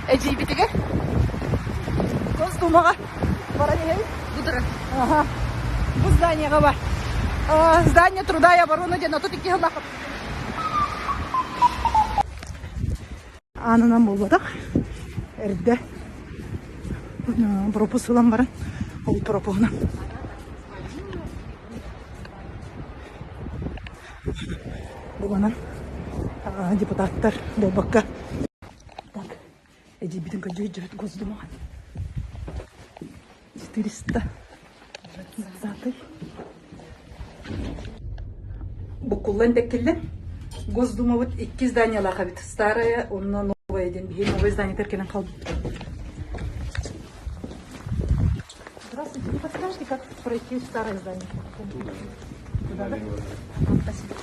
Эдьиийбитигэр Госдумаҕа баран иһэбит. Будра. Ага. Бу зданиеҕа бар. Здание труда и обороны диэн 32 сыллаах Аанынан буолбатах. Эрдэ пропуск ылан баран ол пропуһунан Бу манан депутаттар буолбакка так эдьиийбитин көрдүү дьөһүт Госдумаҕа 420 Буккуллан тэккиллэн Госдумабыт икки зданиялаах эбит. Старая уонна новая диэн биһиги новое зданиетыгар кэлэн хаалбыппыт. Здравствуйте, не подскажете, как пройти в старое здание? Туда, да? Спасибо.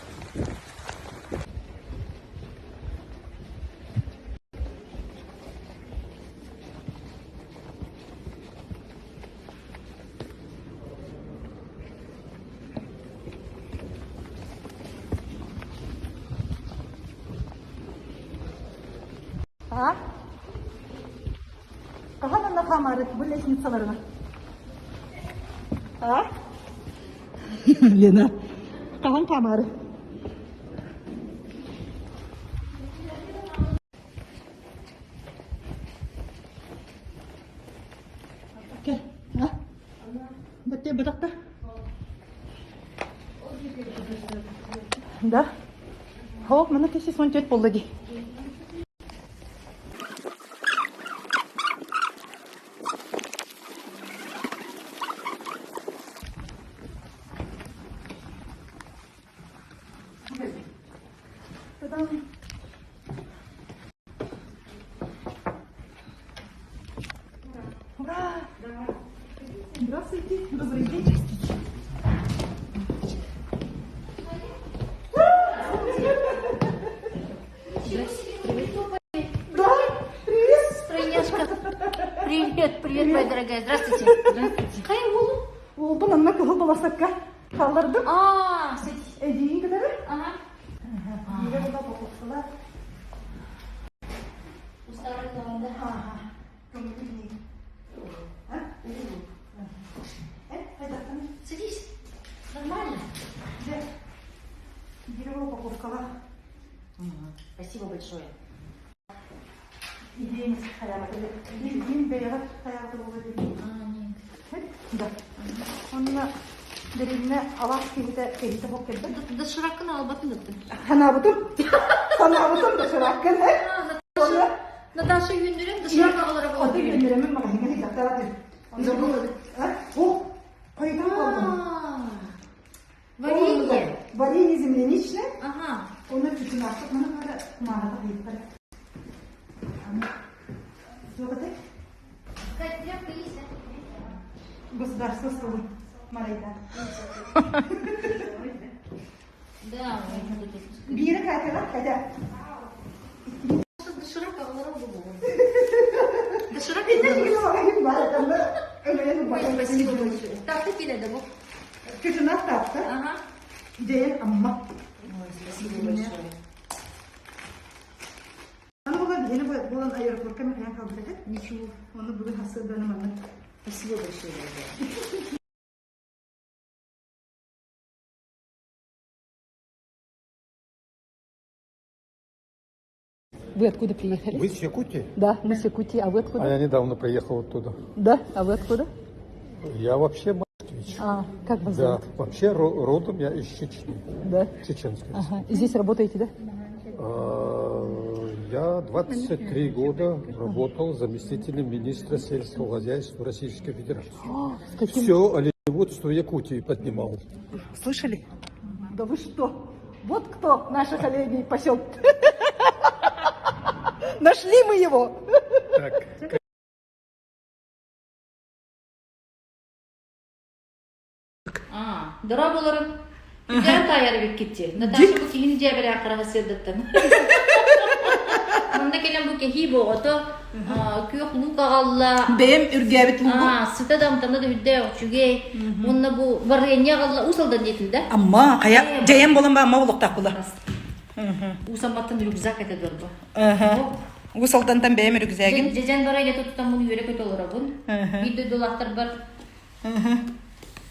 А? Хаһан онно хаамаары бу лестницаларына? А? Лена, хаһан хаамаары? Кэл, а? Бэтте бытахта? Да? О, мана кesi son 4 болду ди. Ура! Здравствуйте, добрый день. Да, привет. Стройняшка. Привет, привет, моя дорогая. Здравствуйте. Здравствуйте. Хайа уолу? Уолбун анна кыһыл баласакка хааллардым. А, садись. Эдиин кытары. Ага. Биирэ була бокуопсалар. Да. Ага. А? Э, хайдахтан? Садись. Нормально? Дьэ, биирэ була упаковкалар. Спасибо большое. Идеяңыз хайаабата Билгин бэйэҕит хайаабата буолуо диэн. А, нет. Да. Онно дэриэбинэ алаас киһитэ киһитэ буолуп кэлбит. Доширакын албатын ыттын. Санаабытым. Санаабытым дошираккын. Онно Наташа үүннүрэн доширак аҕалара Ото буолар. үүннүрэммин маҕаһыыҥҥа сылдьахтара дии. Забыла. А? О, хойутаан хаалдым. Варенье. Варенье земляничное. Ага. Оны чучунаахтык маны бары кумааҕыта ыйыттар. Туох этэй? Кать, тряпка есть, да? Государство столы. Марайда. Да, у меня тут. Биирэ Катяҕа, Катя. Доширак аҕалара буолуо. Доширак Иннэ киһи маҕаһыын баар, онно өлөйөн Ой, спасибо большое. Так, ты киля, да, бу? Чучунаах таапта. Ага. Дьэйэн Амма. Ой, спасибо большое. Аны була биһини буолан аэропортка механик хаалбыт этэ. Ничего. Ону бүгүн хасыарданы манна. Спасибо большое, дорогая. Вы откуда приехали? Вы с Якутии? Да, мы с Якутии. А вы откуда? А я недавно приехал оттуда. Да, а вы откуда? Я вообще москвич. А, как вас Да, зовут? вообще родом я из Чечни, Да. чеченской. Ага. И здесь работаете, да? А, Я 23 года работал заместителем министра сельского хозяйства Российской Федерации. О, с каким? Все оленеводство Якутии поднимал. Слышали? Да вы что? Вот кто наших оленей пасет. Нашли мы его. Так, А, дорооболорун. Күдэ таайар эбиккит Наташа бу киһини дьиэбэр аахара сырдаттан. Манна кэлэн бу кэһии боҕото күөх луук аҕалла. Бэйэм үргээбит луугум. Сыта да амтана да үрдээх үчүгэй. Уонна бу варенье аҕалла уус алдан диэтин да? Амма, хайа, дьайан болан ба амма олохтаах була. Уус амматтан рюкзак этэ дорбо. Уус Алдантан бэйэм үрүкзээгин. Дьэдьэн бара илэ тутаммын үөрэ-көтө олоробун. Биир дойдулаахтарбар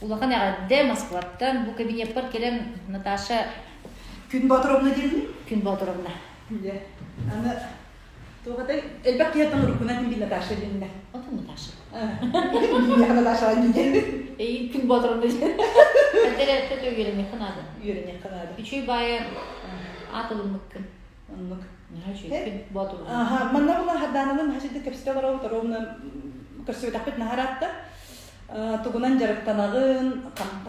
улахан эҕэрдэ Москваттан бу кабинеппар кэлэн Наташа Күн Боотуровна диэн Күн Боотуровна. Дьэ. Аны туох этэй? Элбэх киһиттэн уруккунан мин Наташа диэннэ. Отон Наташа. Миэхэ Наташа диэн. Эйин Күн Боотуровна диэн. Эдэр эртэ үөрэниэххэ наада. Үөрэниэххэ наада. Үчүгэй баайа аат ылыммыккын. Оннук. Наһаа үчүгэй Боотуровна. Аха, манна була Хардаанабын наһаа үчүгэй кэпсэтэ олоробут, ровно көрсүбэтэхпит наһаа ыраатта. Тугунан дьарыктанаҕын,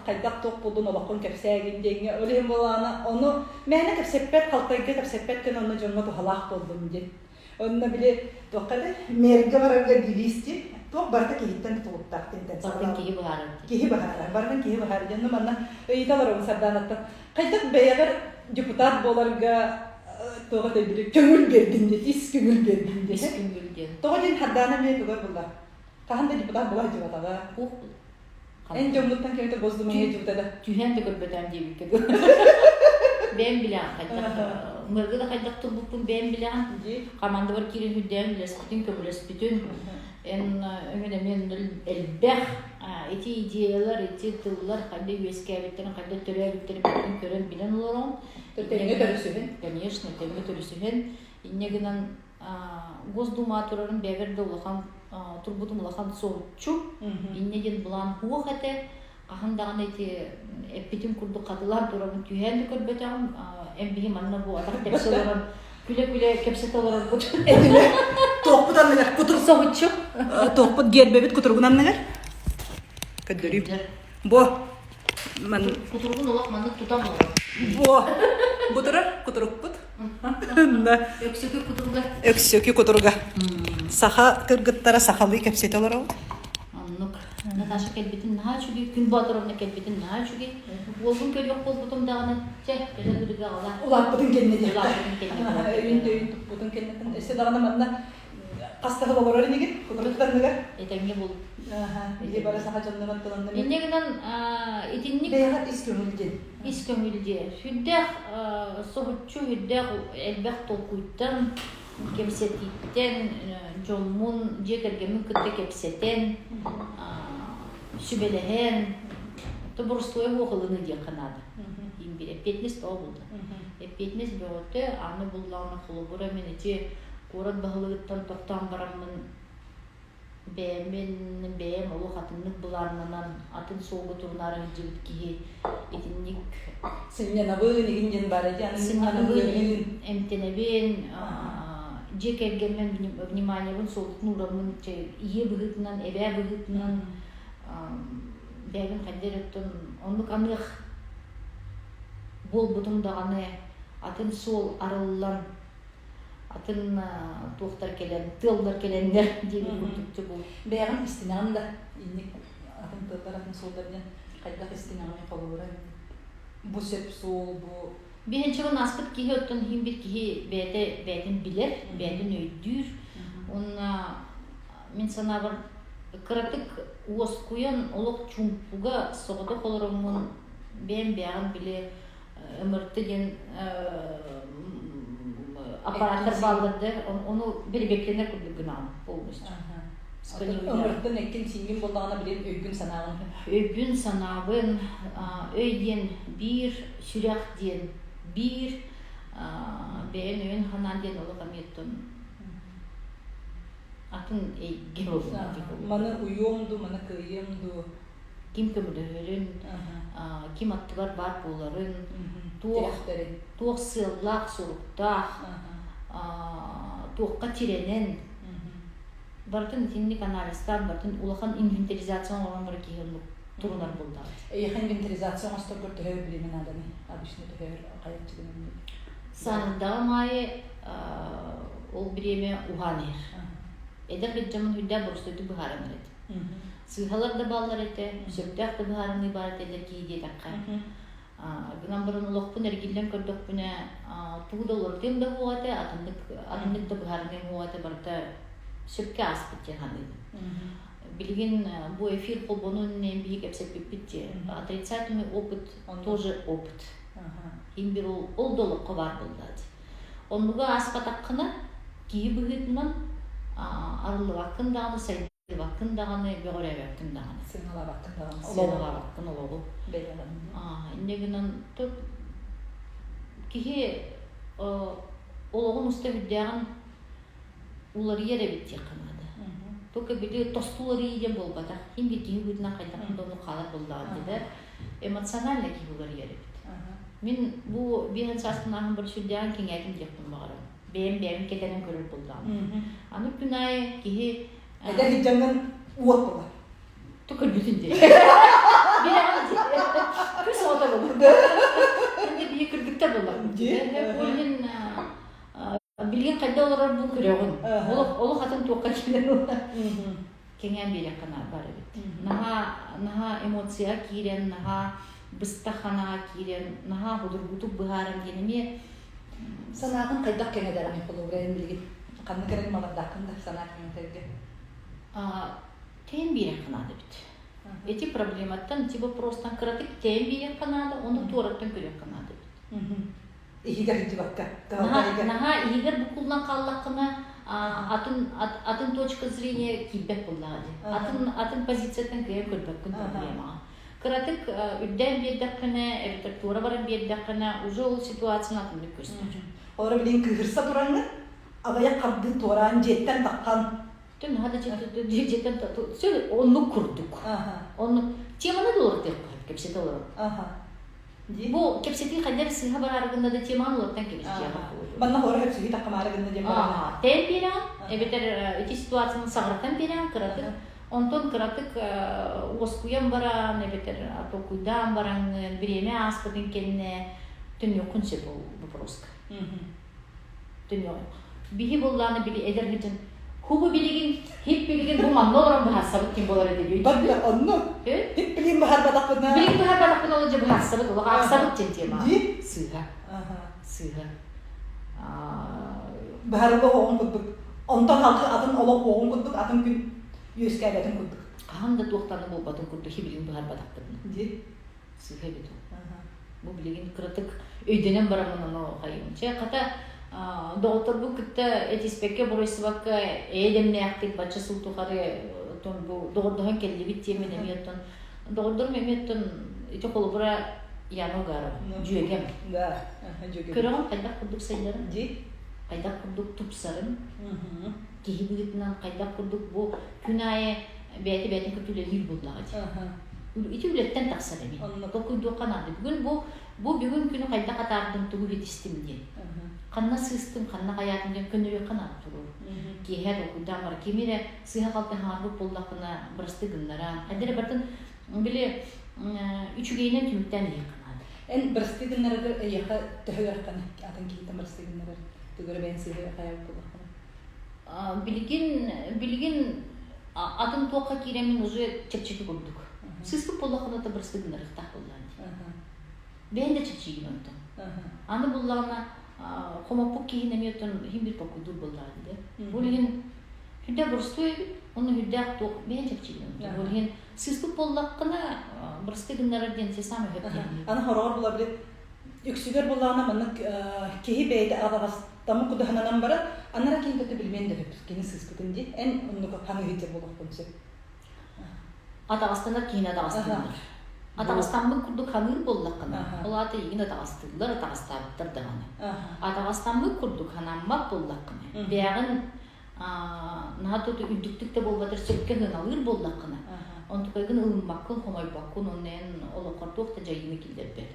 хайдах туох буоллун олоххун кэпсээгин диэҥҥэ ол иһин буолаана ону мээнэ кэпсэппэт, халтайга кэпсэппэт гына онно дьоҥҥо туһалаах буоллун диэн. Онно били туохха да мэргэ барарга девиз диэн туох барыта киһиттэн тутулуктаах диэн Барытын киһи быһаарар диэн. Киһи быһаарар, барытын киһи быһаарар диэн. Манна ыйыта олоробун Сардаанаттан. Хайдах бэйэҕэр депутат буоларга туох этэй били көҥүл биэрдин диэн, ис көҥүл биэрдин диэн. Ис көҥүл диэн. Тоҕо диэн Сардаана эмиэ тугар булла? Хаһан да депутат була сылдьыбатаҕа. Эн дьоммуттан кэмитэ Госдумаҕа сылдьыбыта да. Түһээн да көрбөтөм диэбиккэ дылы. Бэйэм билэҕин хайдах мыргы да хайдах турбуппун бэйэм билэҕин. Командабар киирэн үрдээн үлэспитин, көмөлөспүтүн. Эн өҥөн эмиэ элбэх ити идеялар, ити тыллар хайда үөскээбиттэрин, хайда төрөөбүттэрин барытын көрөн билэн олороҕун. Тэҥҥэ төрүсүһэн. Конечно, тэҥҥэ төрүсүһэн. Инньэ гынан Госдума турарын бэйэбэр да улахан турбутум улахан соһуччу. Инньэ диэн былаан суох этэ. Хаһан даҕаны ити эппитим курдук хатылаан турабын түһээн да көрбөтөҕүм. Эн биһи манна бу атах тэпсэ олорон күлэ-күлэ кэпсэтэ олорорбут. Этилэ. Туохпут анныгар кутур соһуччу. Туохпут гербэбит кутуругун анныгар. Көрдөрүүм. Бу ман Кутуругун олох маннык тутан олорор. Бу бу турар кутурукпут. Өксөкү кутуруга. Өксөкү кутуруга. Саха кыргыттара сахалыы кэпсэтэ олоробут. Оннук. Наташа кэлбитин наһаа үчүгэй, Күн Боотуровна кэлбитин наһаа үчүгэй. Уолбун көрүөх буолбутум даҕаны, чэ, кэлэн ырыга аҕала. Улааппытын кэннэ диэххэ. Улааппытын кэннэ. Өйүн төйүн туппутун кэнниттэн. Өссө даҕаны манна хас да сыл олорор инигин, кутуруктанныгар. Этэҥҥэ бул. Или бары саха дьоннорун тылынным. Инньэ гынан итинник Бэйэҕэр ис көҥүл диэн. Ис көҥүл диэн. Сүрдээх соһуччу, сүрдээх элбэх толкуйтан, кэпсэтииттэн, дьоммун, дьиэ кэргэммин кытта кэпсэтэн, сүбэлэһэн, то боростуой суох ылыныы диэххэ наада. Биир эппиэтинэс тоҕо булда. Эппиэтинэс бөҕөтө, аны буллаҕына холобура мин ити куорат баһылыгыттан тохтоон бараммын бэйэмин бэйэм олох атыннык былааннанан атын суолга турунаары сылдьыбыт киһи итинник сынньанабын игин диэн баар ити сынньанабын эмтэнэбин дьиэ кэргэммин вниманиебын суолтун уураммын ийэ быһыытынан эбээ быһыытынан бэйэбин хайда эрэ оттон оннук аныах буолбутум даҕаны атын суол арыллан атын туохтар кэлэн, тыаллар кэлэннэр диэбит курдук бу. Бэйэҕин истинэҕин да инник атын тыаллар атын суоллар диэн хайдах истинэҕиний холобура бу сөп суол бу Биһинчигин ааспыт киһи оттон иһин бир киһи бэйэтэ бэйэтин билэр, бэйэтин өйдүүр. Уонна мин санаабар кыратык уоскуйан олох чуумпуга соҕотох олороммун бэйэм бэйэҕин били МРТ диэн аппараттар бааллар да ону бэрибэккэнэр курдук гынаҕын полностью. МРТ-н эккин сииҥҥин буоллаҕына билин өйгүн санааҕын өйбүн санаабын өй диэн биир сүрэх диэн биир бэйэн өйүн санаан диэн олох эмиэттэн атын эйгэ буолла маны уйуом дуу маны кыайыам дуу ким көмөлөһөрүн, ким аттыгар баар буоларын, туох, туох сыаллаах-соруктаах, туохха тирэнэн барытын итинник анализтаан, барытын улахан инвентаризация оҥорон барар киһи оннук турунар буоллаҕа. Эйиэхэ инвентаризация оҥосторгор төһө билимин нааданы обычно төһө хайаччыгын Сааһырдаҕым аайы ол бириэмэ уһаан иһэр. Эдэр кырдьаммын үрдээх боростуойдук быһааран эрэ Сыыһалар да бааллар этэ, сөптөөх да быһаарыныы баар этэ эдэр киһи диэтэххэ. Гынан баран олохпун эргиллэн көрдөхпүнэ, тугу да уларытыам да суох этэ, атыннык, атыннык да быһаарыныам суох этэ, барыта сөпкө ааспыт диэн саныыбын. Билигин бу эфир холбонун иннинэ биһиги кэпсэппиппит дии. Отрицательный опыт тоже опыт. Иһин бир ол, ол да олоххо баар буолла дии. Оннуга ааспатаххына, Киһи быһыытынан арыллыбаккын даҕаны, сайдыбаккын даҕаны, бөҕөрөөбөккүн даҕаны. Сыаналаабаккын даҕаны. Сыаналаабаккын олоҕу. Бэйэҕин. Инньэ гынан киһи олоҕун уста үрдээҕин уларыйар эбит диэххэ наада. Только били тосту уларыйыы диэн буолбатах. Ким биир киһи быһыытынан хайдах да оннук хаалар буоллаҕа дии да эмоционально киһи уларыйар эбит. Мин бу биэһэн сааспын ааһан бар сүрдээҕин киҥээтим диэхпин баҕарабын. Бэйэм бэйэм кэтэнэн көрөр буоллаҕым. Аны күн аайы киһи Эдэр сылдьаҥҥын уот буолар. Ту көрбүтүн дии. Билэҕин дии. Күс оҕото буолар. Инде бии кыргыттар буолар. Ол иһин билигин хайда олорорбун көрөҕүн. Олох олох атын туохха киирэн кэҥээн биэриэххэ бар эбит. Наһаа наһаа эмоцияҕа киирэн, наһаа быстах ханаҕа киирэн, наһаа судургутук быһааран диэн эмиэ Санааҕын хайдах кэҥэтэрин холобура эн билигин ханнык эрэ ньымалардааххын да санаа кэҥэтэргэ? Тэйэн биэриэххэ наада эбит. Эти проблематтан, эти вопростан кыратык тэйэн биэриэххэ наада, ону туораттан көрүөххэ наада эбит. Иһигэр сылдьыбакка. Наһаа иһигэр буккуллан хааллаххына, атын атын точка зрения киирбэт буоллаҕа дии. Атын атын позицияттан кыайан көрбөккүн проблемаҕа. Кыратык үрдээн биэрдэххинэ, эбэтэр туора баран биэрдэххинэ, уже ол ситуацияны атыннык көстөр. Олору билигин кыыһырса тураҥҥын, аҕыйах хардыы туораан дьиэттэн таххан. Түн наһаа да дьиэттэн все оннук курдук. Оннук теманы да уларытыахха кэпсэтэ олорон. Бу кэпсэтии хайдах сыыһа бараары гынна да теманы уларытан кэбиһиэҕэ. Манна хоро хөпсүһүү таххамаары гынна диэн баран. Тэйэн биэрэҕин, эбэтэр ити ситуацияны саҕарытан биэрэҕин кыратык Онтон кыратык уоскуйан баран, эбэтэр толкуйдаан бараҥҥын, бириэмэ ааспытын кэннэ төннүөххүн сөп ол вопроска. Төннүөҕүн. Биһи буоллааны били эдэр сылдьан хубу билигин, хип билигин бу манна олорон быһаарсабыт ким буолар этэ Бадда онну. Хип билигин быһаарбатахпына. Билигин быһаарбатахпына ол дьэ быһаарсабыт, олох аахсабыт диэн тема. Сыыһа. Сыыһа. Быһаарылла оҕоҥ курдук. Онтон халкы атын олох оҕоҥ курдук атын күн үөскээбэтин курдук. Хаһан да туохтан буолбатын курдук хибилин быһаарбатахпытына. Дии. Сыыһа эбит ол. Бу билигин кыратык өйдөнөн бараммын ону хайым. Чэ, хата доҕотторбун кытта этиспэккэ, буруйсубакка эйэ-дэмнээхтик бачча сыл тухары оттон бу доҕордоһон кэллибит диэммин эмиэ оттон доҕордорум эмиэ оттон ити холобура Яна Угарова, дьүөгэм. Да, дьүөгэм. Көрөҕүн хайдах курдук сайдарын? Дии. Хайдах курдук тупсарын? Киһи быһыытынан хайдах курдук бу күн аайы бэйэтэ бэйэтин кытта үлэлиир буоллаҕа дии. Ити үлэттэн тахсар эбит. Толкуйдуохха наада. Бүгүн бу бу бүгүн күнү хайдах атаардым, тугу ситистим диэн. Ханна сыыстым, ханна хайаатым диэн көннөрүөххэ наада туруу. Киэһэ толкуйдаан бар кими эрэ сыыһа-халты хаҥарбыт буоллахпына бырастыы гыннаран. Хайда эрэ бартын били үчүгэйинэн түмүктээн иһиэххэ наада. Эн бырастыы гыннараргар эйиэхэ төһө ыарахан атын киһиттэн бырастыы гыннарар тугу эрэ бэйэҥ сыыһа хайаабыт буоллаххына? Билигин билигин атын туохха киирэммин уже чэпчэки курдук. Сыыспыт буоллаххына да бырастыы гыннарыахтаах буоллаҕын дии. Бэйэҥ да чэпчиигин онтон. Аны буллаҕына хомоппут киһини эмиэ оттон иһин биир толкуйдуур буоллаҕа дии да. Ол иһин сүрдээх боростуой эбит, уонна сүрдээх туох бэйэҥ чэпчиигин онтон. Ол иһин сыыспыт буоллаххына бырастыы гыннарар диэн се самый хөп диэн. Аны хороҕор була били үксүгэр буоллаҕына маннык киһи бэйэтэ аҕаҕастаммыт кудаһананан баран анара киһи кытта билимиэн да сөп кини сыыспытын дии эн оннук ханыһыйдьа буолуоххун сөп Атаҕастанар киһини атаҕастыыллар. Атаҕастаммыт курдук ханыыр буоллаххына, ол аата эйигин атаҕастыыллар, атаҕастаабыттар даҕаны. Атаҕастаммыт курдук санаммат буоллаххына, бэйэҕин наһаа тут үрдүктүк да буолбатар сөпкө сыаналыыр буоллаххына, онтукайгын ылыммаккын, хомойбоккун, уонна эн олоххор туох да дьайыыны киллэрбэт.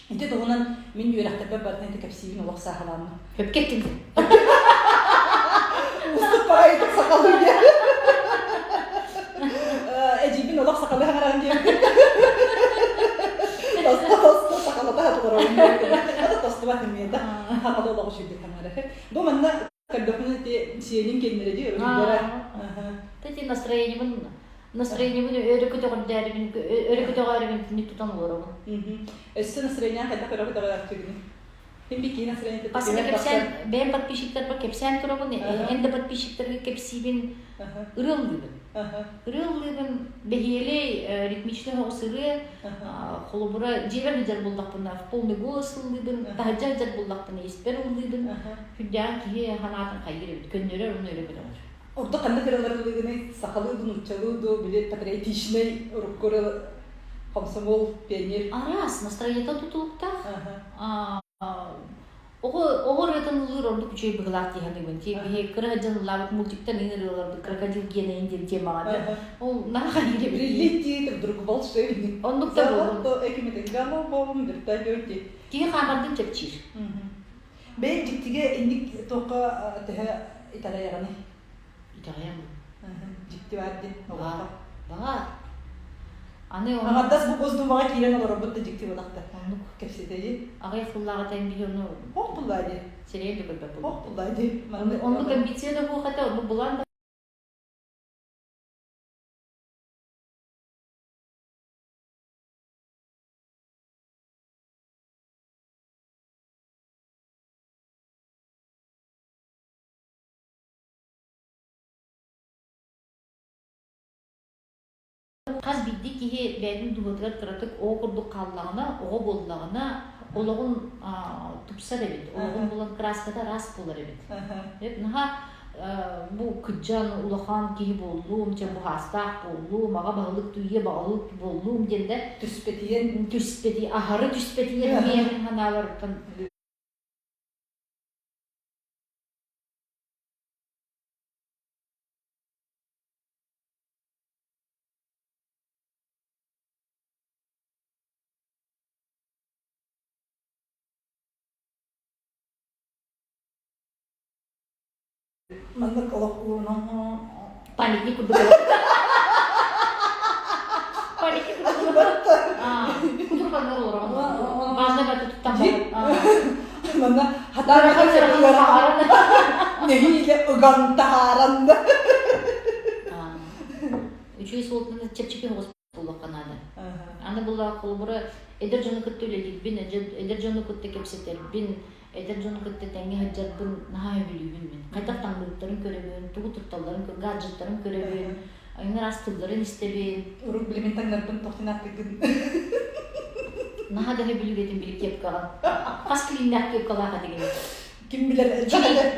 Ити туһунан мин үөрэхтэрбэр барытын ити кэпсиибин олох сааһылааммын. Хөпкө эттиҥ. Уустук баҕайытык сахалыы диэн. Эдьиийбин олох сахалыы хаҥаран диэн. Тосто тосто сахалата хатыларабын. Ата тостубат эмиэ да. Хахалы олох үчүгэй хаҥара. Бу манна көрдөхпүнэ ити сиэнин кэннэрэ дии өрүһүллэрэ. Ити настроениебын настроениебын өрө көтөҕөрдөөрүбүн өрө көтөҕөөрүбүн түнүк тутан олоробун. Өссө настроениең хайдах өрө көтөҕөөрчүгүнүй? Мин бикиин настроениета Хас да кэпсээн, бэйэм подписчиктарбар кэпсээн турабын, эн да подписчиктарга кэпсиибин, ырыа ыллыыбын. Ырыа ыллыыбын, бэһиэлэй, ритмичный соҕус ырыа, холобура, дьиэбэр сылдьар буоллахпына, в полный голос ыллыыбын, таһырдьа сылдьар буоллахпына, испэр ыллыыбын. Сүрдээҕин киһи санаатын хайыыр эбит, көннөрөр, уонна өрө көтөҕөр. Ордук ханнык ырыалар ыллыыгыный? Сахалыы дуу, нууччалыы дуу, били патриотичнай урукку ырыа комсомол, пионер? Араас, настроениета тутулуктаах. Оҕо оҕо ырыатын ыллыыр ордук үчүгэй быһыылаах дии саныыбын. Ти биһи кыра сылдьан ыллаабыт мультиктан иҥ ырыаларбыт крокодил Гена диэн темаҕа да ол наһаа хайыыр эбит. Прилетит вдруг волшебник. Оннук да буоллун. Золото экимитин голубом вертолете. Киһи хаамардын чэпчиир. Бэйэҥ дьиктигэ инник туохха төһө итэҕэйэҕиний? Итэҕэйэм. Дьикти баар дии Баар. Баар. Аны Аҥардас бу Госдумаҕа киирэн олоробут да дьикти буолахта. Оннук. Кэпсэтэйи. Аҕыйах сыллааҕыта эн биһи ону Ох буллаа дии. сирэйин да көрбөт Ох буллаа дии. Оннук амбиция да буох этэ, оннук булан да Хас биирдии киһи бэйэтин дууһатыгар кыратык оҕо курдук хааллаҕына, оҕо буоллаҕына, олоҕун тупсар эбит, олоҕун булан кырааската араас буолар эбит. Наһаа бу кыдьан улахан киһи буоллум, чэ быһаастаах буоллум, аҕа баһылык туйе баҕалык буоллум диэн да түспэтийэн түспэти аһары түспэтийэн миэхин санааларыттан Маннык олох уунан Памятник курдук Памятник курдук Кутурҕаннар олороҕун. Важно баты туттан Манна хатаан нэһиилэ ыган таһааран Үчүгэй суолтаны чэпчэки соҕус буолуохха наада. Аны була холобура эдэр дьону кытта үлэлиирбин, эдэр дьону кытта кэпсэтэрбин, эдэр дьону кытта тэҥҥэ сылдьарбын наһаа сөбүлүүбүн мин. Хайдах таҥныбыттарын көрөбүн, тугу тутталларын, гаджеттарын көрөбүн, айнар ас тылларын истэбин. Урут билимин таҥнарбын тохтунааттыгын. Наһаа да сөбүлүүр этим били кепкаҕын. Хас килииннээх кепкалаах этигин? Ким билэр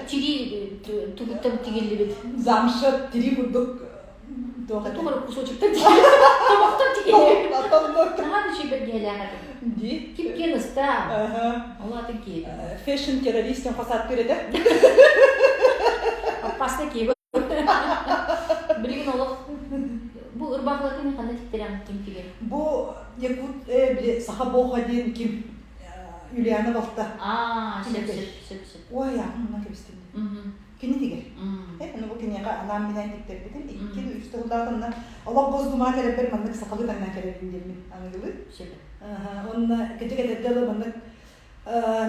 Тири тугуттан тигиллибит? Замша тири курдук туох Туох эрэ кусочектан тигиллибит. Тобохтон тигиллибит. Наһаа да үчүгэй бэргэһэлээх этим. Ди. Ким киэн ыстаа. Ол атын киһи. Фэшн террористин хосааттыыр этэ. Опасный киһи. Билигин олох бу ырбаахылатын ханна тиктэрэм ким тигэр? Бу Якут били саха боха диэн ким Юлиана балта. Аа, сөп сөп сөп сөп. Ой, аҕам кэбистим. Кини тигэр. Э, бу киниэхэ анаан минээн тиктэрбитим. Икки үс тыллаатынна олох Госдумаҕа кэлэрбэр маннык сахалыы таҥнан кэлэбин диэммин аныгылыы. Сөп. Онно кыдьык этэрдэ дылы маннык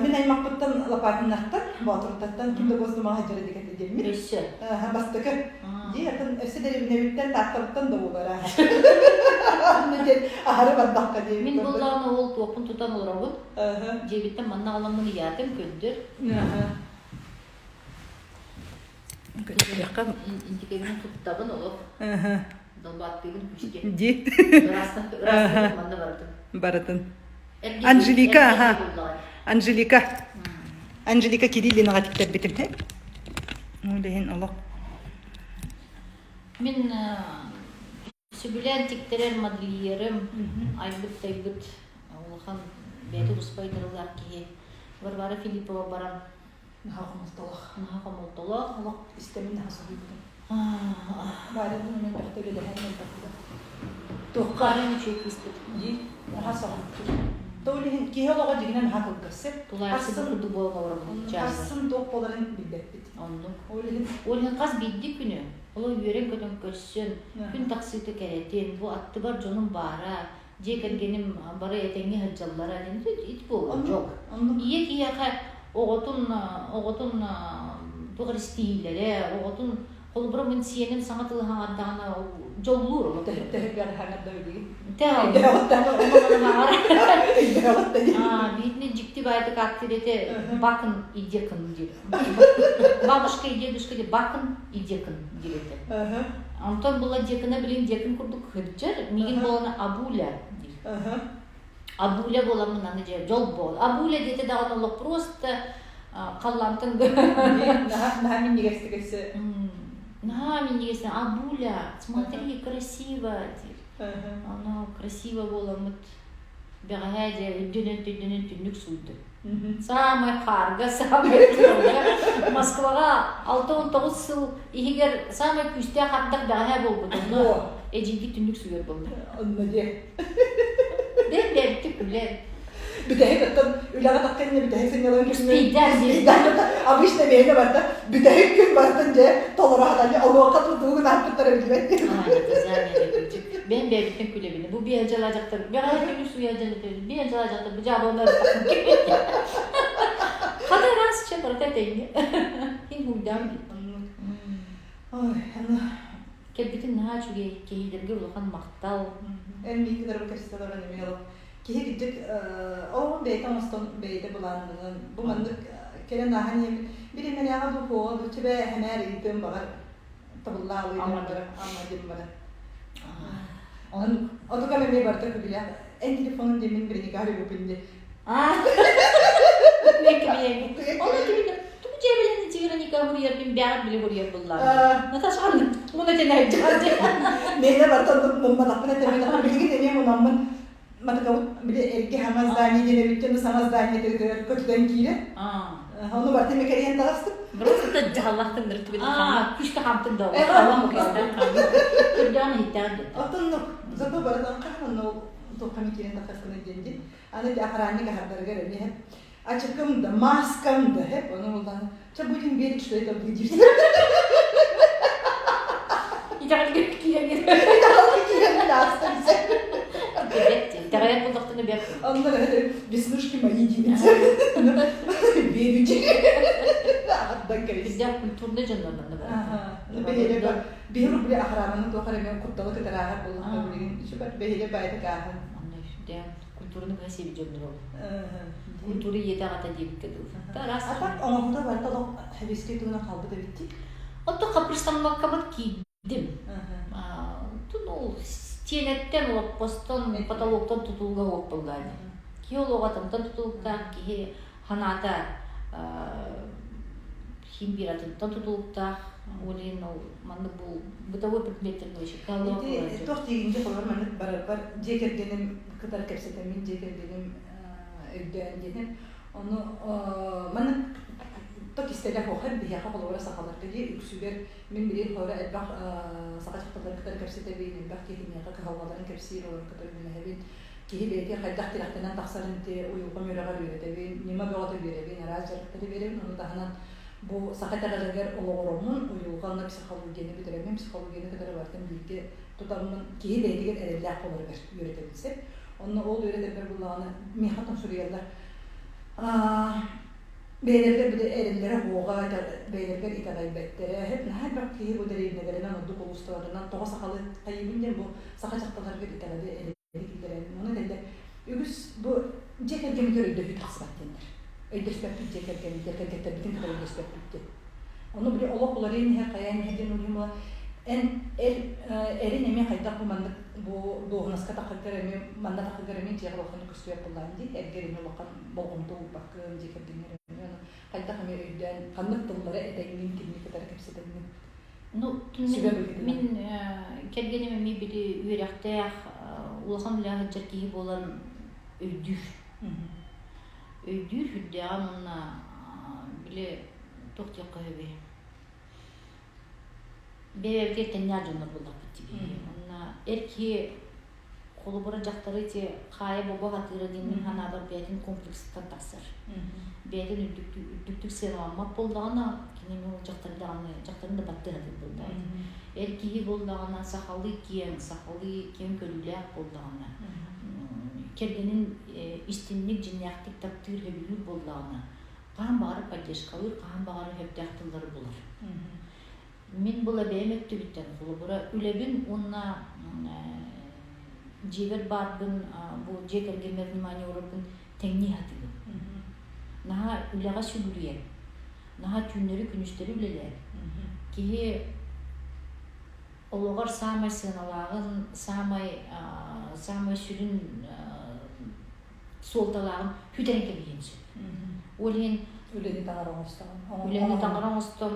мин аймахпыттан Лопатиннартан, Боотуртаттан ким да Госдумаҕа сылдьар эдик этэ диэммин. Өссө. Бастакы. Дии, атын өссө дэриэбинэбиттэн, Тааттабыттан да буолар Онно диэн аһары бардахха диэбит Мин буоллаҕына ол туохпун тутан олоробун. Дьиэбиттэн манна аҕаламмын ыйаатым, көрдөр. Көрдөххө Интикэбин туттабын олох. Долбааттыыбын күүскэ. Дии. Ыраастан манна барытын. Барытын. Анжелика, аха. Анжелика. Анжелика Кириллинаҕа тиктэрбитим. Ол иһин олох. Мин сөбүлээн тиктэрэр модельерым, айбыт-тайбыт улахан бэйэтэ туспа айдарыылаах киһи Варвара Филиппова баран Наһаа хомолтолоох. Наһаа хомолтолоох. Олох истэмин наһаа соһуйбутум. Варя мен бөхтө үлэлэһэн элбэхтэ. Туохха арыын үчүгэй кыыспыт. Дии, наһаа соһуппут. То иһин киһи олоҕо дьиҥинэн наһаа кылгас. Тулаайахсыт курдук буолан олоробут. Харсын туох буоларын билбэппит. Оннук. Ол иһин Ол иһин хас биирдии күнү олох үөрэн-көтөн көрсөн, күн тахсыыта кэрэтин, бу аттыбар дьонум баара, дьиэ кэргэним бары этэҥҥэ сылдьаллара диэн ити буолар дьол. Ийэ киһиэхэ оҕотун оҕотун туох эрэ истиилэрэ, оҕотун Холобура мин сиэним саҥа тылы хаҥардаҕына дьоллуур олох. Төһө хаҥарда билигин? Биитини дьикти баайдык ааттыыр этэ бакын и декын диир. Бабушка и дедушка диир бакын и декын диир этэ. Онтон була декына билин декын курдук сылдьар, миигин буолана абуля диир. Абуля буоламмын аны дьэ дьол буол. Абуля диэтэ даҕаны олох просто халлаантан Наһаа минньигэстик өссө. Наһаа минньигэс Абуля, смотри, красиво диир. Ону красиво буоламмыт бэҕэһээ дьэ үрдүнэн-түннүнэн түннүк сууйдум. Саамай хаарга, саамай тыалга Москваҕа 69 сыл иһигэр саамай күүстээх ардах бэҕэһээ буолбут. Онно эдьиийгит түннүк сууйар буолла. Онно диэ. Бэт бэттик күлэр. Бүтэһик оттон үлэҕэ таххан иннэ бүтэһик сынньалаҥ күҥҥэ Успейдаан диэн. Обычно бэйэтэ барда бүтэһик күн барытын дьэ толоро сатан олуохха тутуугун ааппыттара билбэт. Бэйэм бэйэбиттэн күлэбин. Бу биэ дьала дьахтар бэҕэһээ күнү суйа дьон биэ дьала дьахтар бу дьаабыланар Хата ыраас чэ барыта тэҥҥэ. Хин хуйдаам Ой, аны Кэлбитин наһаа үчүгэй, киһилэргэ улахан махтал. Эн миигин кытары кэпсэтэ олорон эмиэ олох киһи кырдьык ол бэйэтэ оҥостон бэйэтэ былааннанан бу маннык кэлэн ааһан иһэммит бириэмэлээҕэ дуу суоҕа дуу чэбэ хэмээр ыйытыам баҕар табыллаалыы диэн бара ама диэн бара Он отукам эмиэ барыта күлүлээх эн телефонун диэммин бириникаар үгүпүн ди Аа Оны кимин тугу дьиэбилэн Вероника хуруйар мин бэҕэр били хуруйар буллаам. Наташа ханнык муна тэнэйдэ. Миэнэ барыта мумматахпын этэммин билигин эмиэ мунаммын матыкабыт били эргэ саҥа здание диэн эбиттэн саҥа здание көтүтэн киирэн ону барыта эмэ кэрийэн таҕыстым Просто дьаһаллахтын дыртыбыт Аа, күшкэ хамтын да Көрдөөн иһиттээн дет. Оттоннук зато барытан хаһан онно туохханы киирэн тахсаскына диэн дии. Аны ити охранник аһардарыгар эмиэ ачыкым да, маскам да, хеп, ону булдан, ча будем верить, что это вы диир. Итэҕэлгэ киирэн Итэҕэлгэ киирэн аастан Итэҕэйэр буллахтына бэрт. Онно веснушки мои диибит. Верю Аттан кэбис. Бізде культурный дьоннор манна бар. Бэһиэлэ бар. Биһир били охрананы туох эрэ кутталы кытарааһар буоллахха билигин үчүгэй бэһиэлэ баайдык ааһан. Онно культураны быһа сиэбит дьоннор ол. Культура ийэтэ аҕата диэбиккэ дылы. Араас. А так оҥоһута барыта олох хэбискэй туһунан хаалбыт эбит дии. Оттон хапрыстаммаккабын киирдим. Тун ол стенеттен, олоппостон, потолоктон тутулуга суох буолла Киһи олоҕо атынтан тутулуктаах, киһи ханаата хим биир атынтан тутулуктаах. Ол иһин ол маннык бу бытовой предметтер Ити туох диигин холобур маннык барарбар дьиэ кэргэним кытары кэпсэтэммин дьиэ кэргэним өйдөөн диэтим. Ону маннык то кистэлэх оһор биһиэхэ холобура сахаларга дии үксүгэр мин билигин холобура элбэх саха дьахталларын кытары кэпсэтэбин, элбэх киһи миэхэ кыһалҕаларын кэпсиир, олору кытары үлэлэһэбин. Киһи бэйэтин хайдах тирэхтэнэн тахсарын ити уйулҕам үөрэҕэр үөрэтэбин, ньыма бөҕөтө биэрэбин, араас дьарыктары биэрэбин. Ону таһынан бу саха итэҕэлигэр олоҕураммын, уйулҕа уонна психологияны бүтэрэммин, психологияны кытары барытын бииргэ тутаммын киһи бэйэтигэр эрэллээх буоларыгар үөрэтэбин сөп. Онно ол үөрэтэрбэр буллаҕына миэхэ тоҥсуруйаллар бэйэлэригэр били эрэллэрэ суоҕа, бэйэлэригэр итэҕэйбэттэрэ. Һэп наһаа элбэх киһи бу дэриэбинэлэринэн, ордук улуустарынан тоҕо сахалыы хайыыбын диэн бу саха дьахталларыгар итэҕэли эрэли киллэрэн. Ону этэллэр үгүс бу дьиэ кэргэммитигэр өйдөһүү тахсыбат диэннэр. Өйдөспөппүт дьиэ кэргэммитигэр, кэргэттэрбитин кытары өйдөспөппүт диэн. Ону били олох уларыйан иһэр, хайаан иһэр диэн уһума эн эр эрин эмиэ хайдах бу маннык бу дуоһунаска таххыгар эмиэ манна таххыгар эмиэ дьиэҕэ улаханнык көстүбэт буоллаҕын дии эргэр эмиэ улахан болҕомто уурбаккын дьиэ кэргэҥҥэр эмиэ ону хайдах эмиэ өйдөөн ханнык тыллары этэҥҥин кинини кытары кэпсэтэҥҥин Ну, сүбэ мин, быһыытынан мин кэргэним эмиэ били үөрэхтээх, улахан үлэҕэ сылдьар киһи буолан өйдүүр. Өйдүүр сүрдээҕин уонна били туох диэххэ сөбүй бэйэбитигэр тэҥнээх дьоннор буоллахпыт дии. Уонна эр киһи холобура дьахтары ити хаайа бобо сатыыра диэн мин санаабар бэйэтин комплексыттан тахсар. Бэйэтин үрдүктүк, үрдүктүк сыаналаммат буоллаҕына, кини эмиэ ол дьахтары даҕаны, дьахтарын да баттыы сатыыр буоллаҕа. Эр киһи буоллаҕына сахалыы киэҥ, сахалыы киэҥ көрүүлээх буоллаҕына, кэргэнин истинник, дьиҥнээхтик таптыыр, сөбүлүүр буоллаҕына, хаһан баҕарар поддержкалыыр, хаһан баҕарар сөптөөх тыллары булар. Мин Мин була бэйэм өттүбүттэн холобура үлэбин уонна дьиэбэр баарбын бу дьиэ кэргэммэр внимание уурарбын тэҥнии сатыыбын. Наһаа үлэҕэ сүгүрүйэн, наһаа түүннэри-күнүстэри үлэлээн, киһи олоҕор саамай сыаналааҕын, саамай саамай сүрүн суолталааҕын сүтэрэн кэбиһиэн сөп. Ол иһин үлэни таҥара оҥостоҕун. Үлэни таҥара оҥостон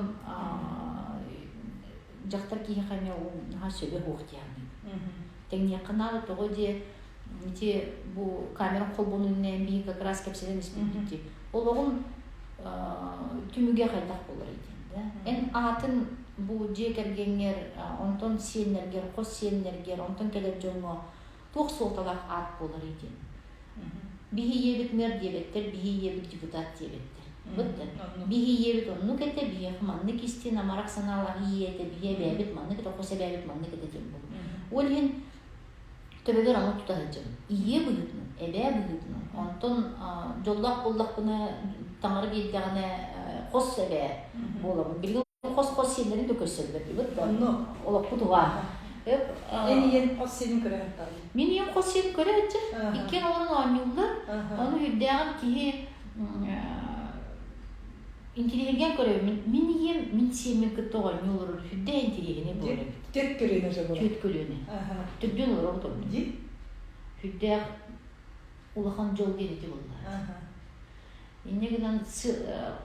дьахтар киһиэхэ эмиэ ол наһаа сөбө суох дии саныыбын. Тэҥниэххэ наада тоҕо диэ ити бу камера холбонун биһи как раз кэпсэтэн испиппит дии. Олоҕун түмүгэ хайдах буоларый диэн да. Эн аатын бу дьиэ кэргэҥҥэр, онтон сиэннэргэр, хос сиэннэргэр, онтон кэлэр дьоҥҥо туох суолталаах аат буоларый диэн. Биһи ийэбит мэр диэбэттэр, биһи ийэбит депутат диэбэттэр. Бытты. Биһи ийэбит оннук этэ, биһиэхэ маннык истин, амарах санаалаах ийэ этэ, биһи эбээбит маннык этэ, хос эбээбит маннык этэ диэн буолуо. Ол иһин төбөбөр ону тута сылдьабын. Ийэ быһыытынан, эбээ быһыытынан. Онтон дьоллоох буоллахпына, таҥара биэрдэҕинэ хос эбээ буолабын. Билигин хос-хос сиэннэрин да көрсөллөр дибит да. Онно олохпут уһаан. Эн ийэн хос сиэнин көрө сылдьар. Мин ийэм хос сиэнин көрө сылдьар. Иккиэн олорон оонньууллар. Ону үрдээҕин киһи интириэһиргээн көрөбүн. Мин ийэм мин сиэммин кытта оонньуу олорор сүрдээх интириэһинэй буолар эбит. Түөрт көлүөнэ же буолар. Түөрт көлүөнэ. Төрдүөн олоробут онно. Сүрдээх улахан дьол диэн ити буолла. Инньэ гынан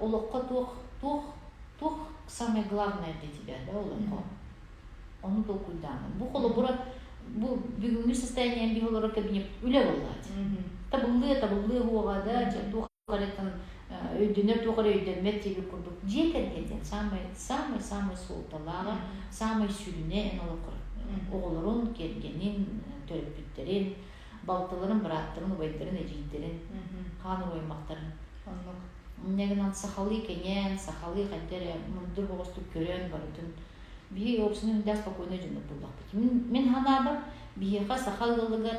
олоххо туох туох туох самое главное для тебя да олоххо ону толкуйдаамын. Бу холобура бу бүгүҥҥү состоянием биһи олорор кабинет үлэ буоллаат. Табыллыа табыллыа уоҕа да туох эрэ өйдөнөр туох эрэ өйдөммөт диэбит курдук дьиэ кэргэн диэн самый самый самый суолталааҕа самый сүрүнэ эн олоххор оҕолорун кэргэнин төрөппүттэрин балтыларын, бырааттарын, убайдарын, эдьиийдэрин, хаан уруймахтарын. Оннук. Инньэ гынан сахалыы кэҥээн, сахалыы хайда эрэ мындыр оҕустук көрөн барытын биһи уопсайынан үрдээх спокойно дьоннор буоллахпыт. Мин, мин санаабар, биһиэхэ саха ыалыгар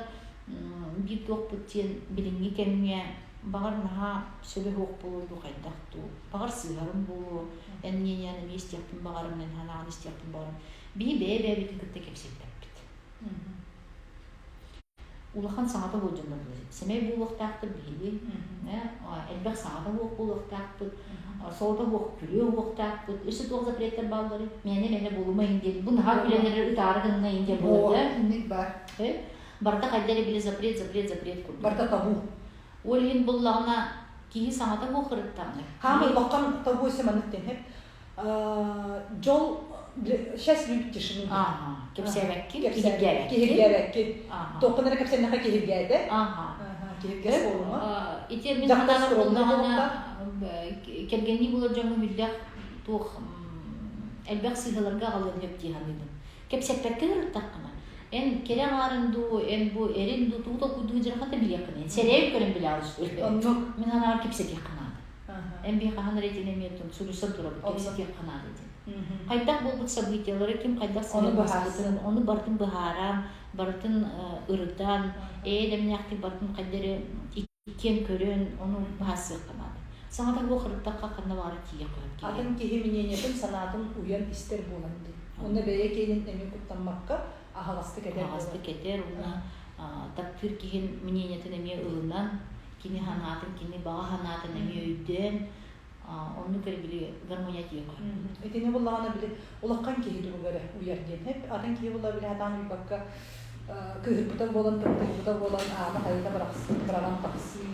биир туохпут диэн билиҥҥи кэмҥэ баҕар наһаа сөбө суох буолуо дуу хайдах дуу, баҕар сыыһарым буолуо, эн мнениены эмиэ истиэхпин баҕарым, эн санааҕын истиэхпин баҕарым. Биһи бэйэ-бэйэбитин кытта кэпсэппэппит. Улахан саҥата суох дьоннор сэмэй буолуохтаахпыт биһиги, элбэх саҥата суох буолуохтаахпыт, солото суох күлүө уохтаахпыт, өссө туох запреттэр баалларый? Мээнэ-мээнэ буолумайын диэн, бу наһаа күлэн эрэр ытаары гыннайын диэн буолар да? Инник бар. Барыта хайда эрэ били запрет, запрет, запрет курдук. Барыта табу. Ол иһин буллаҕына киһи саҥата суох ырыттаҕына. Хаамай улахан табу өссө маннык диэн дьол счастье любит тишину. Ага, кэпсээбэккин, киһиргээбэккин. Киһиргээбэккин. Туоххун эрэ кэпсэннэхэ киһиргээтэ. Ага. Киһиргэс буолума. Ити мин санаабар буоллаҕына кэргэннии буолар дьоҥҥо биллэх туох элбэх сыыһаларга аҕалыан сөп дии саныыбын. Кэпсэппэккэ ырыттаххына, эн кэрэ аҥаарын дуу, эн бу эрин дуу тугу толкуйдуу дьарахата билиэххин, сэрэйэн көрөн билэҕин. Оннук. Мин санаабар кэпсэтиэххэ наада. Эн биһи хаһан эрэ итини эмиэ суруйсан турабыт, кэпсэтиэххэ наада диэн. Хайдах буолбут событиелары ким хайдах сыһыаннаспытын, ону барытын быһааран, барытын ырытан, эйэ-дэмнээхтик барытын хайда эрэ иккиэн көрөн, ону быһаарсыахха наада. Саҥата суох ырыттахха ханна баҕарар тиийиэххэ сөп Атын киһи мнениетын, санаатын уйан истэр буолан дии. Онно бэйэ киэнин эмиэ куттаммакка аһаҕастык этэр Аһаҕастык этэр уонна таптыыр киһин мнениетын эмиэ ылынан, кини санаатын, кини баҕа санаатын эмиэ өйдөөн, оннук эрэ били гармония тиийэн Итини буллаҕына били улахан киһи туруга эрэ уйар диэн. Эп атын киһи була били сатаан уйбакка кыыһырбыта буолан, тымтыйбыта буолан ааны хайыта быраҕан тахсыы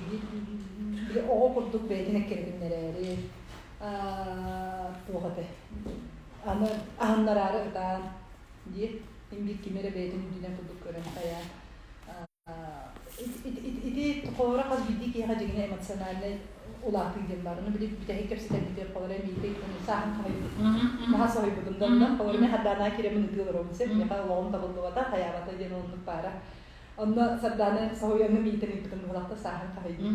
били оҕо курдук бэйэтин эккирэтиннэрээри туох этэ аны аһыннараары ытаан диир имбир кими эрэ бэйэтин үрдүнэн курдук көрөн хайаан ити холобура хас биирдии киһиэхэ дьиҥинэ эмоциональнай улаатыы диэн баар. Ону били бүтэһик кэпсэтэрбитигэр холобура миитэ сааһын хаһыйбытым. Наһаа соһуйбутум да онно. Холобура мин Сардаанаа киирэммин ытыы олоробун сөп. Миэхэ олоҕум табыллыбата, хайаабата диэн оннук баара. Онно Сардаана соһуйаҥҥа миитэн ыйбытым быһалахта сааһын хаһыйбыт.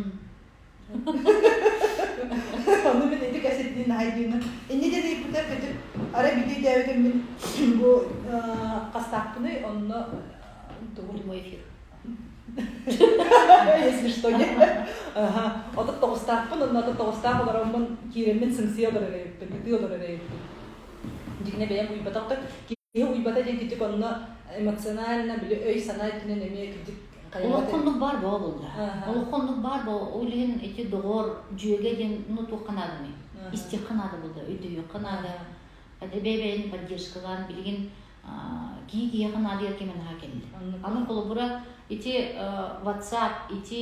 Ону мин ити кэсирдиин наһаа өйдүүнүм. Инньэ диэн ыйыппыта кыдьык арай биирдэ өйдөөбүтүм мин бу хастаахпыный онно тугу Прямой эфир. Если что, не. Ага. 39-таахпын, онно 39-таах олороммун киирэммин сыҥсыйа олорор эбиппин, ытыы олорор эбиппин. Дьиҥнэ бэйэм уйбатах да киһи уйбата диэн кырдьык онно эмоционально били өй-санаа өттүнэн эмиэ кырдьык хайаҕа Олоххо оннук баар буола буолла. Олоххо оннук баар буола. Ол иһин ити доҕор, дьүөгэ диэн ну туохха нааданый? Истиэххэ наада буолла, өйдөһүөххэ наада. Бэйэ-бэйэни поддержкалаан билигин киһи киһиэхэ наадыйар кэмэ наһаа кэллэ. Аны холобура ити WhatsApp, ити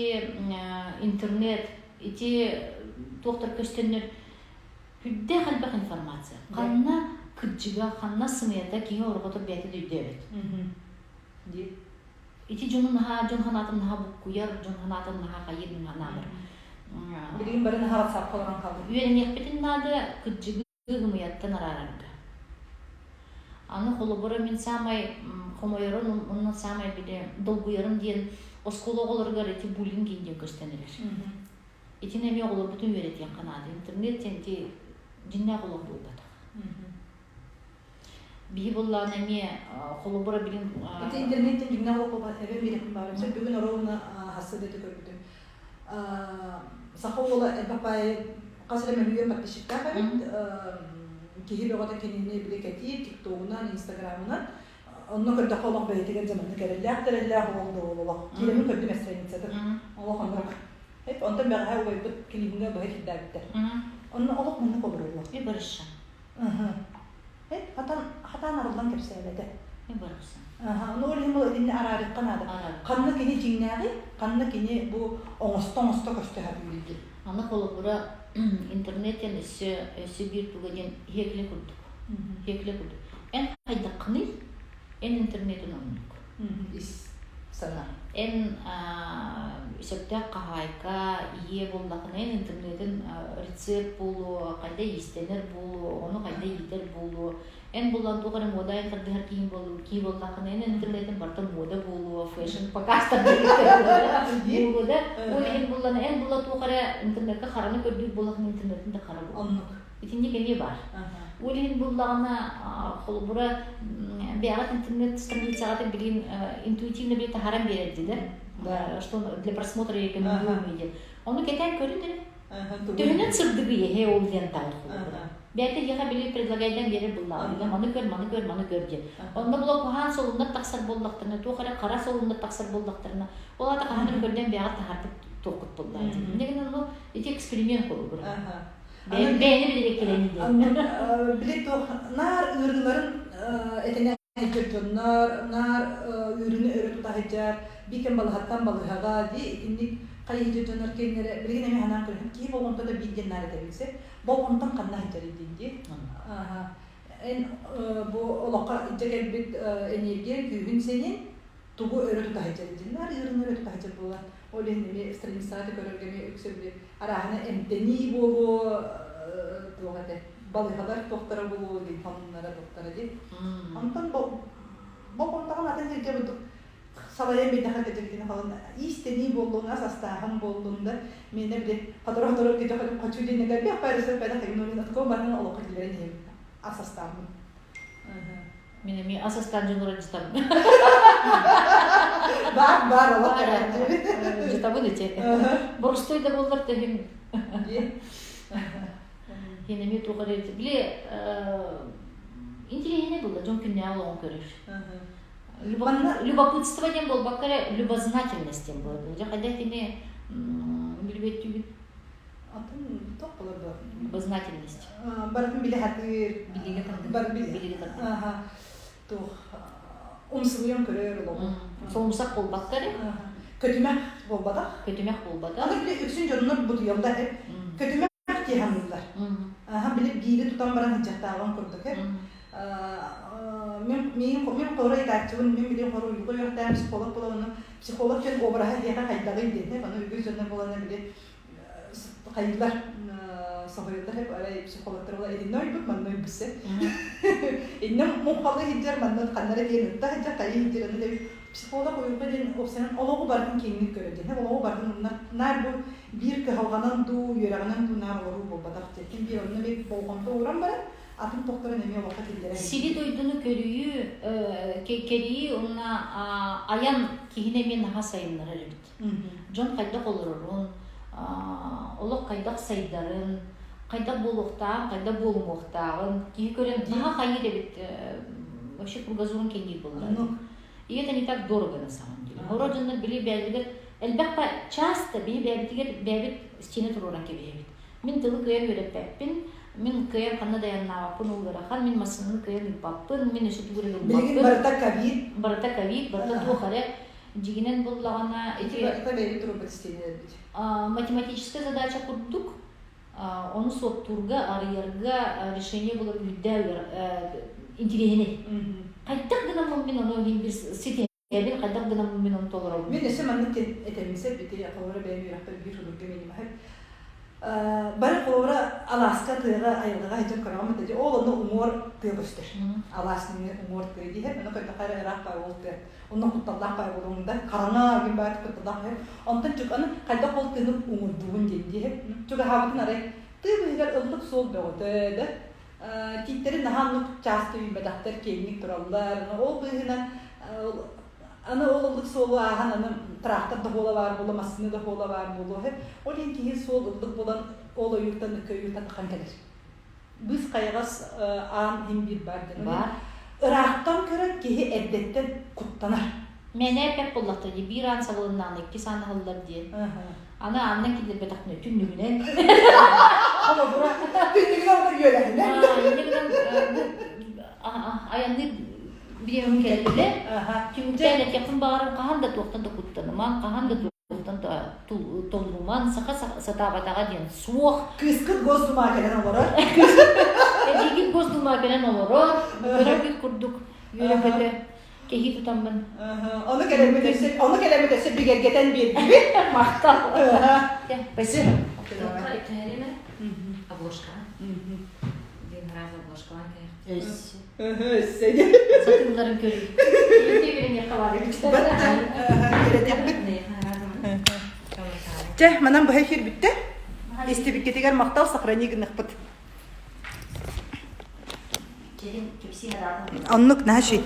интернет, ити туохтар көстөннөр Үрдээх элбэх информация. Ханна кырдьыга, ханна сымыйата киһи орҕотор бэйэтэ да өйдөөбөт. Ити дьону наһаа, дьон санаатын наһаа буккуйар, дьон санаатын наһаа хайыыр наабар. Билигин бары наһаа WhatsApp олорон хаалбыт. Үөрэниэхпитин наада кырдьыгы ымыйаттан араарарга. Аны холобура мин саамай хомойорум уонна саамай били долгуйарым диэн оскуола оҕолоругар ити буллинг диэн көстөн эрэр. Итини эмиэ оҕолорбутун үөрэтиэххэ наада. Интернет диэн ити дьиҥнээх олох буолбатах. Биһи буоллаҕына эмиэ холобура билин Ити интернет диэн дьиҥнээх олох буолбатах. Эбэм биэрэхпин баҕарам. Сен бүгүн оруобуна хасса да көрбүтүм. Саха уола элбэх баайы хас эрэ мөлүйүөн подписчиктаах эбит. Киһи бөҕөтө кинини били кэтиир, тиктогунан, инстаграмынан. Онно көрдөххө олох бэйэтигэр дьаманнык эрэллээх да эрэллээх олох да олох. Киирэмин көрдүм страницатын. Олох оннук. Эп онтон бэҕэһээ убайбыт клибингэ быһа кирдээбиттэр. Онно олох маннык олороллор. И барыша. Эп хатан хатаан арыллан кэпсээбэтэ. И барыша. Аха, ну ол иһин ол итинни араарыахха наада. Ханна кини дьиҥнээҕий, ханна кини бу оҥосто-оҥосто көстө сатыыр Аны холобура интернеттен өссө өссө биир туга диэн иһиэклэ курдук. Иһиэклэ курдук. Эн хайдаххыный? Эн интернетин оннук. Ис санаа. Эн сөптөөх хаһаайка, ийэ буоллаххына, эн интернетин рецепт буолуо, хайда иистэнэр буолуо, ону хайда иитэр буолуо. Эн булан туох эрэ муода айан тардыһар киһи буолуо, киһи буоллаххына, эн интернетин барыта муода буолуо, fashion показтар буолуо да. Ол иһин буллан эн була туох эрэ интернекка хараны көрдүүр буоллаххына, интернетин да хара буолуо. Оннук. Итинник эмиэ баар. Ол иһин буллаҕына, холобура, бэйэҕит интернет страницаҕытын билигин интуитивно били таһааран биэрэр дилэр. Что для просмотра рекомендуемый диэн. Ону кэтээн көрүн эрэ. Төһөнөн сырдыгы эһэ ол диэн таҕыт холобура. Бэйэтэ эһиэхэ били предлагайдан биэрэр буллаҕа. Маны көр, маны көр, маны көр диэн. Онно була куһаан солуннар тахсар буоллахтарына, туох эрэ хара солуннар тахсар буоллахтарына, ол аата хаһан эрэ көрдөөн бэйэҕит таһаарбыт туоххут буоллаҕа дии. Инньэ гынан ну ити эксперимент холобура. Бэйэни билэрэ диэн. Били туох наар ыарыыларын этинэ сылдьар дьоннор, наар ыарыыны өрө тута сылдьар, биир кэм балыһаттан балыһаҕа дии итинник хайыһыдьар дьоннор киэннэрэ билигин эмиэ санаан көрөһүм киһи болҕомтото биир диэн наар этэбин сир болҕомтон ханна сылдьарый диэн дии. Эн бу олоххо илдьэ кэлбит энергия күүһүн сэнин тугу өрө тута сылдьар диэн наар ыарыыны өрө тута сылдьар буолан ол иһин эмиэ страницаҕа көрөргө эмиэ үксэ били арааһына эмтэнии буолуо туох этэ балыыһалар туохтара буолуо диэн хонуннара туохтара диэн онтон болҕомтоҕун атын сиргэ бурдук салайан биэрдэххэ кэдьэкитин халын иистэнии буоллун ас астааһын буоллун да миэнэ били хоторо-хоторо кэдьэ хочу диэн элбэх баарыса пэдэ хайын отко барытын олоххо киллэрэн иһэбин ас астааммын Мин эмиэ ас астаан дьонура дьытабын. Баар, баар, олох Дьытабын ити. Боростой да буоллар тэһим. Кин эмиэ туох эрэ били интеллигентнэй буолла дьон күннээҕи олоҕун көрөр. Любопытство диэн буолбакка эрэ любознательность диэн буолар. Дьэ хайда итини билбэттүүгүн? Атын туох буолар дуо? Любознательность. Барытын билэ сатыыр. Билигэ тардыһыы. Билигэ тардыһыы. Туох умсугуйан көрөр олоҕу. Солумсах буолбакка эрэ. Көтүмэх буолбатах. Көтүмэх буолбатах. Аны били үксүн дьоннор бутуйаллар. Көтүмэх дии саныыллар. Аха били биири тутан баран сылдьахтааҕын курдук. Мин мин хору ыйытааччыбын, мин билин хору уйулҕа үөрэхтээх психолог буолан, психолог диэн обраһа эһиэхэ хайдаҕый диэн, аны үгүс дьоннор буолан били хайыылар соһуйаллар хеп арай психологтар була итиннэ ойбут манна ойбут иннэ муҥхалы сылдьар манна ханна эрэ диэн ытта сылдьар хайыы сылдьар аны психолог уйулҕа диэн уопсайынан олоҕу барытын киэҥник көрөр диэн олоҕу барытын умнар наар бу биир кыһалҕанан дуу үөрэҕинэн дуу наар олоруу буолбатах диэн биир онно эмиэ болҕомто ууран баран атын тохторун эмиэ олоххо киллэрэн Сири-дойдуну көрүйүү, кэрийии уонна айан киһини эмиэ наһаа сайыннарар эбит. Дьон хайдах олорорун, олох хайдах сайдарын, Хайдах буолуохтааҕын, хайдах буолумуохтааҕын киһи көрөн наһаа хайыыр эбит вообще кругозорун кэҥиир буолла. И это не так дорого на самом деле. Хоро дьоннор били бэйэлэригэр элбэх часто биһи бэйэбитигэр бэйэбит стене туруоран кэбиһэбит. Мин тылы кыайан үөрэппэппин, мин кыайан ханна да айаннаабаппын ол ыарахан, мин массыынаны кыайан ыыппаппын, мин өссө тугу эрэ Билигин гыммаппын. барыта ковид. Барыта ковид, барыта туох эрэ. Дьигинэн буллаҕына Ити ити барыта бэйэбит туруорбут стенелэрбит. математическая задача курдук ону суоттуурга, арыйарга решение булар үрдээ интириэһинэй. Хайдах гынаммын мин ону иһин бир ситиһэбин, хайдах гынаммын мин ону толоробун. Мин өссө маннык этэммин сөп ити холобура бэйэм үөрэхпэр биир судургу минимаһы бары холобура алааска тыаҕа айылҕаҕа сылдьан көрөҕүм этэ ол онно уҥуор тыа көстөр алаас уҥуор тыа диһэр ону көрдөххө эрэ ыраах баар ол тыа онно кутталлаах баар буолуоҥда хараҥа күн баар кутталлаах онтон чук аны хайдах ол тыыны уҥурдугун диэн диэһэр чугаһаабытын арай тыы быыһыгар ыллык суол бөҕөтө да тииттэрин наһаа оннук чааста үүммэтэхтэр киэҥник тураллар ол быыһынан аны ол ыллык суолу ааһан аны трактор да буола баар буолуо массыына да буола баар буолуо ол иһин киһи суол ыллык буолан ол ойууртан ыкка ойууртан ахан кэлэр быыс хайаҕас аан иһин биир баар диэн Баар. ыраахтан көрөн киһи эрдэттэн куттанар Мээнэ эппэт буоллахта дии, биир аан сабылыннаҕына иккис аан аһыллар диэн. Аны аанынан киллэрбэтэхпинэ түннүгүнэн. Холобура, түннүгүнэн олор үөлэһинэн. Инньэ гынан бу айанныыр бириэмэм кэллэ. Түмүктээн этиэхпин баҕарам хаһан да туохтан да куттанымаҥ, хаһан да туохтан да толлумаҥ, саха сатаабатаҕа диэн суох. Кыыскыт Госдума кэлэн олорор. Эдьиийгит Госдума кэлэн олорор. Көрөргүт курдук үөрэ-көтө кэһии тутаммын. Ону кэлэммит өссө ону кэлэммит өссө бигэргэтэн биэрдибит. Махтал. Спасибо. Обложка. Один раз обложкалаан Өссө. Өссө. Сатыылларын көрүү. Чэ, манан быһа эфир бүттэ. Истибиккитигэр махтал, сохрани гыныхпыт. Оннук наһаа.